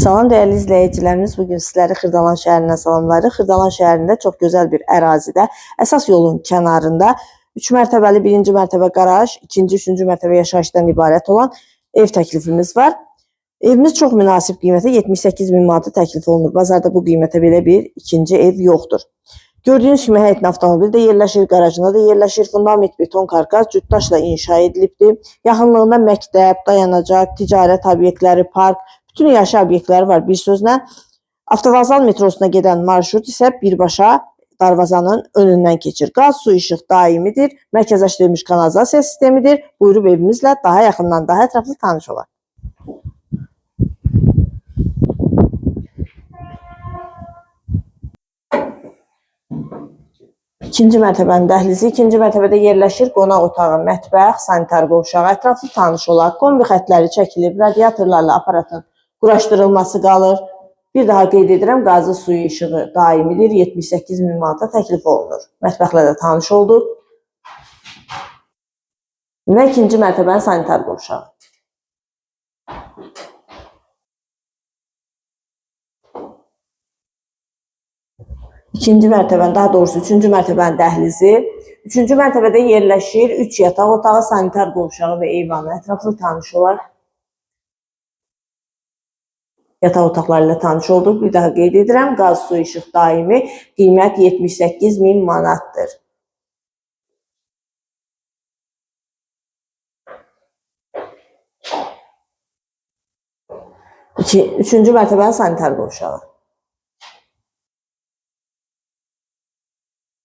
Salam dəyərli izləyicilərimiz, bugün sizləri Xırdalan şəhərindən salamlayırıq. Xırdalan şəhərində çox gözəl bir ərazidə, əsas yolun kənarında 3 mərtəbəli, 1-ci mərtəbə qaraj, 2-ci, 3-cü mərtəbə yaşayışdan ibarət olan ev təklifimiz var. Evimiz çox münasib qiymətə 78 min manata təklif olunur. Bazarda bu qiymətə belə bir ikinci ev yoxdur. Gördüyünüz kimi həyətinə avtomobil də yerləşir, qarajında da yerləşir. Fundament beton karkas cütdaşla inşa edilibdir. Yaxınlığında məktəb, dayanacaq, ticarət obyektləri, park, bütün yaşayış obyektləri var. Bir sözlə avtovağzal metrosuna gedən marşrut isə birbaşa darvazanın önündən keçir. Qaz, su, işıq daimidir. Mərkəzləşdirilmiş kanalizasiya sistemidir. Buyurub evimizlə daha yaxından, daha ətraflı tanış olaq. İkinci mərtəbənin dəhlizi, ikinci mərtəbədə yerləşir qonaq otağı, mətbəx, sanitar qovşağı. Ətraflı tanış olaq. Kombi xətləri çəkilib, radiatorlarla aparatın quraşdırılması qalır. Bir daha qeyd edirəm, qazı, suyu, işığı daimidir. 78 min manata təklif olunur. Mətbəxlə də tanış olduq. Və ikinci mərtəbənin sanitar qovşağı. İkinci mərtəbənin, daha doğrusu üçüncü mərtəbənin dəhlizi. Üçüncü mərtəbədə yerləşir 3 yataq otağı, sanitar qovşağı və eyvanı. Ətraflı tanış olaq. Yataq otaqları ilə tanış olduq. Bir daha qeyd edirəm, qaz, su, işıq daimi, qiymət 78 min manatdır. Üçüncü mərtəbənin sanitar qovşağı.